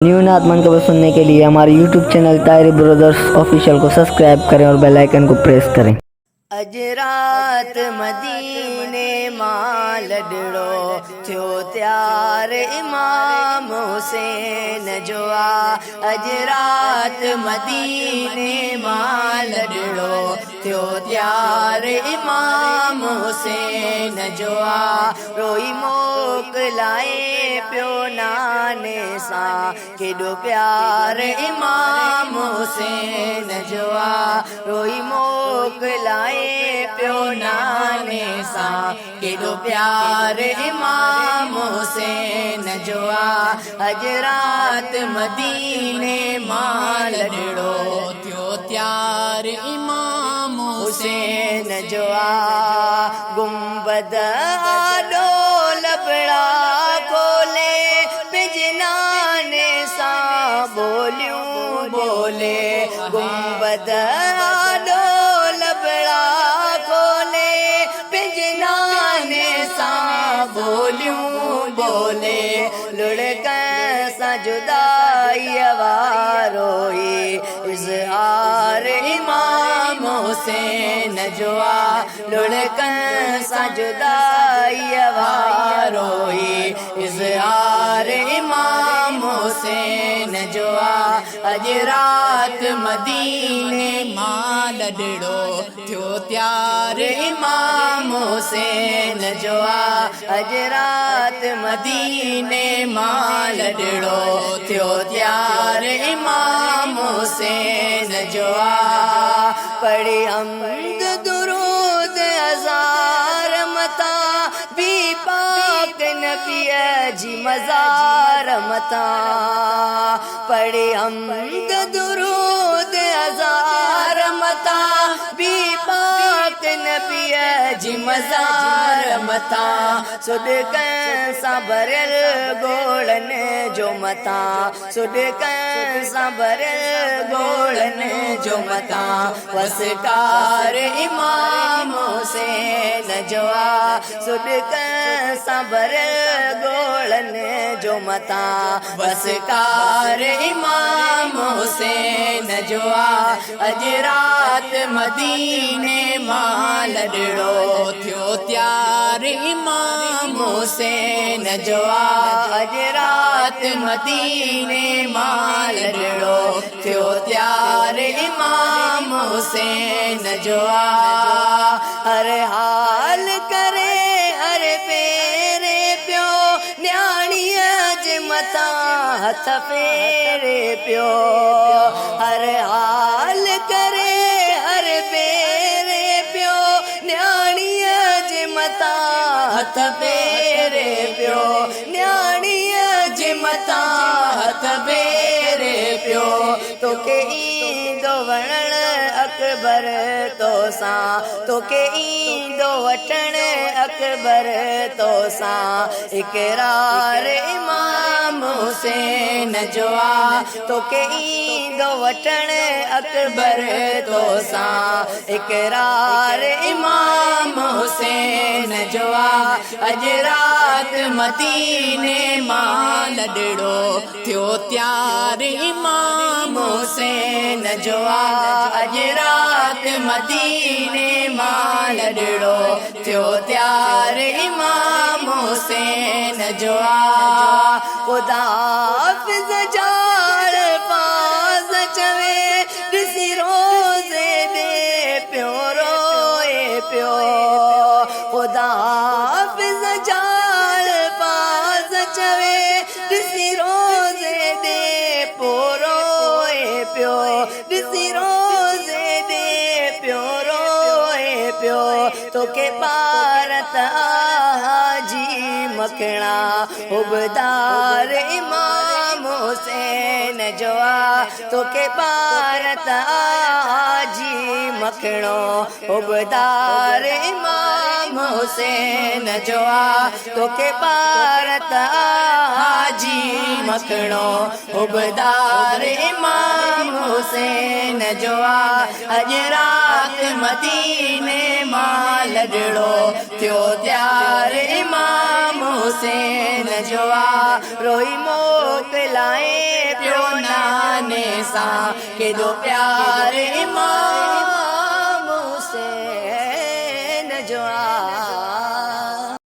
New नात मनकबत सुनने के लिए हमारे YouTube channel Tahiri brothers official को सब्सक्राइब करें और बेल आइकन को प्रेस करें। अॼु राति मदीने मां लॾड़ो थियो तयार इमाम हुसैन जो आ। अॼु राति मदीने मां लॾड़ो थियो तयार इमाम हुसैन जो आ। रोई मोकिलाए पियो नाने सां, केॾो प्यार इमाम हुसैन जो आ। रोई मोकिलाए पियो नाने सां, केॾो प्यार इमाम हुसैन जो आ। अॼु राति मदीने मां लॾड़ो थियो तयार इमाम हुसैन जो आ। गुंबद आॾो लबड़ा खोले, पंहिंजे नाने सां ॿोलियूं ॿोले। गुंबद आॾो लबड़ा खोले, पंहिंजे नाने सां ॿोलियूं ॿोले। लुड़कण सां जुदाई वारो ई इज़हार इमाम हुसैन जो आ। लुड़कण सां जुदाई वारो ई इज़हार इमाम हुसैन जो आ। अॼु राति मदीने मां लॾड़ो थियो तयार इमाम हुसैन जो आ। अॼु राति मदीने मां लॾड़ो थियो तयार इमाम हुसैन जो आ। पढ़ी हम्द दुरूद हज़ार मता, बी पाक नबीअ जी मज़ार मता। पढ़ी हम्द दुरूद हज़ार मता, बी पाक नबीअ जी मज़ार मता। सुॾकनि सां भरियल ॻोड़नि जो मता, सुॾकनि सां भरियल ॻोड़नि जो मता। वसकार इमाम हुसैन जो आ। सुॾकनि सां भरियल ॻोड़नि जो मता, वसकार इमाम हुसैन जो आ। अॼु राति मदीने मां लॾड़ो थियो तयार इमाम हुसैन जो आ। अॼु राति मदीने मां लॾड़ो थियो तयार इमाम हुसैन जो आ। हर हाल करे हर फेरे पियो, न्याणीअ जे मथां हथ फेरे पियो। हर हाल करे हर फेरे पियो, न्याणीअ जे मथां हथ फेरे पियो। न्याणीअ जे मथां हथ फेरे पियो। तोखे ईंदो वणण अकबर तोसां, तोखे ईंदो वठण अकबर तोसां। इकरार इमाम हुसैन जो आ। तोखे ईंदो वठण अकबर तोसां, इकरार इमाम हुसैन जो आ। अॼु राति मदीने मां लॾड़ो थियो तयार इमाम हुसैन जो आ। अॼु राति मदीने मां लॾड़ो थियो तयार इमाम हुसैन जो आ। ख़ुदा हाफ़िज़ जाल पास चवे, ॾिसी रोज़े ॾे पियो रोए पियो। ख़ुदा हाफ़िज़ जाल पास चवे, ॾिसी रोज़े ॾे पो रोए पियो। ॾिसी रोज़े ॾे पियो रोए पियो। तोखे पारत जी मखणा, हुबदार इमाम हुसैन जो आ। तोखे पारत जी मखणो, हुबदार इमाम हुसैन जो आ। तोखे पारत जी मखणो, हुबदार इमाम हुसैन जो आ। अॼु राति मदीने मां लॾड़ो थियो तयार इमाम हुसैन जो आ। रोई मोकिलाए زماني سان ڪيڏو پيار امام حسين جو آ.